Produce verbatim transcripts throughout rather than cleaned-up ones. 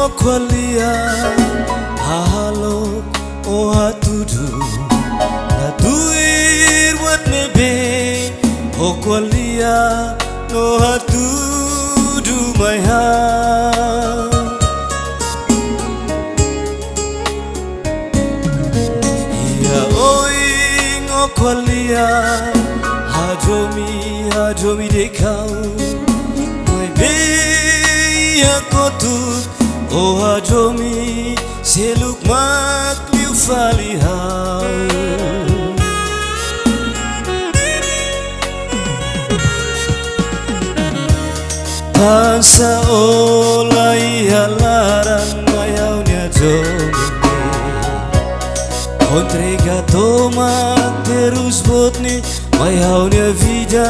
Ko'alia, hahalok, o hatudu, la tuir buat ne'ebé, o ko'alia, no hatudu mai ha'u. Iha oin o ko'alia, hadomi, hadomi de'it ha'u. Maibé iha kotuk o hadomi, seluk mak liu fali ha'u. Tansá o la iha laran mai ha'u-nia domin ne'e. O entrega tomak terus buat ne'e mai ha'u-nia vida,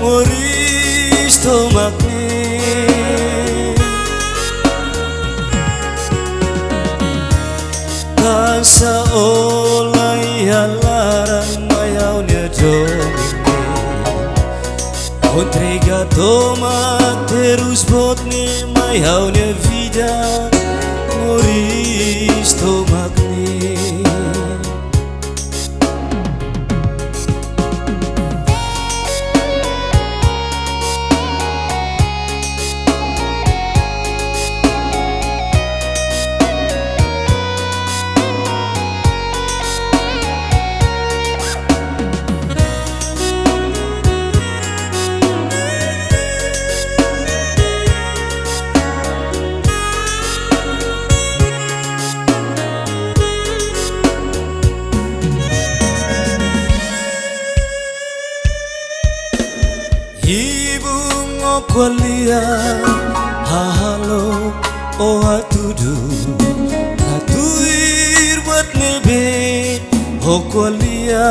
moris tomak ne'e. Tansá o la iha laran mai ha'u-nia domin ne'e. O entrega tomak terus buat ne'e mai ha'u-nia vida, moris tomak ne'e. Ibun o ko'alia, hahalok, o hatudu, la tuir buat ne'ebé, o ko'alia,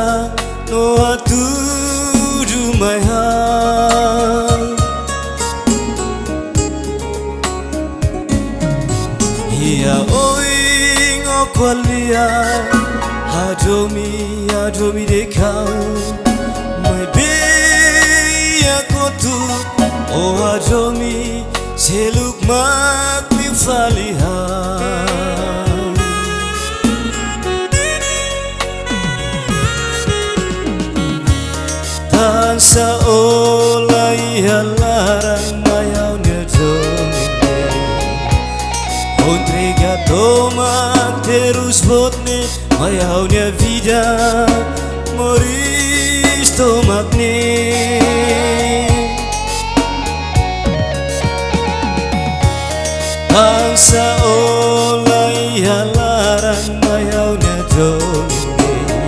no hatudu mai ha'u. Iha oin o ko'alia, hadomi, hadomi de'it ha'u. Maibé iha kotuk o hadomi, seluk mak liu fali ha'u. Tansá o la iha laran mai ha'u-nia domin ne'e. O entrega tomak terus buat ne'e mai ha'u-nia vida, moris tomak ne'e. Tansá o la iha laran mai ha'u-nia domin ne'e.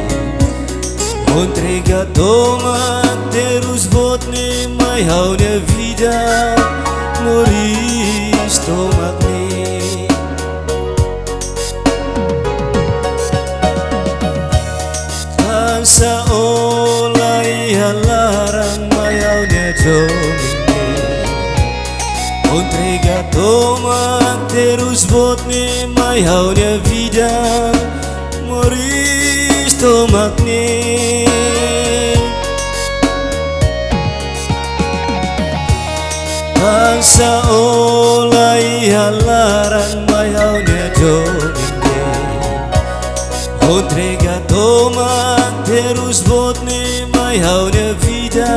O entrega tomak terus buat ne'e mai ha'u-nia vida, moris tomak ne'e. Tansá o la iha laran mai ha'u-nia domin ne'e. O entrega tomak terus buat ne'e mai ha'u-nia vida, moris tomak ne'e. Tansá o la iha laran mai ha'u-nia domin ne'e. O entrega tomak terus buat ne'e mai ha'u-nia vida,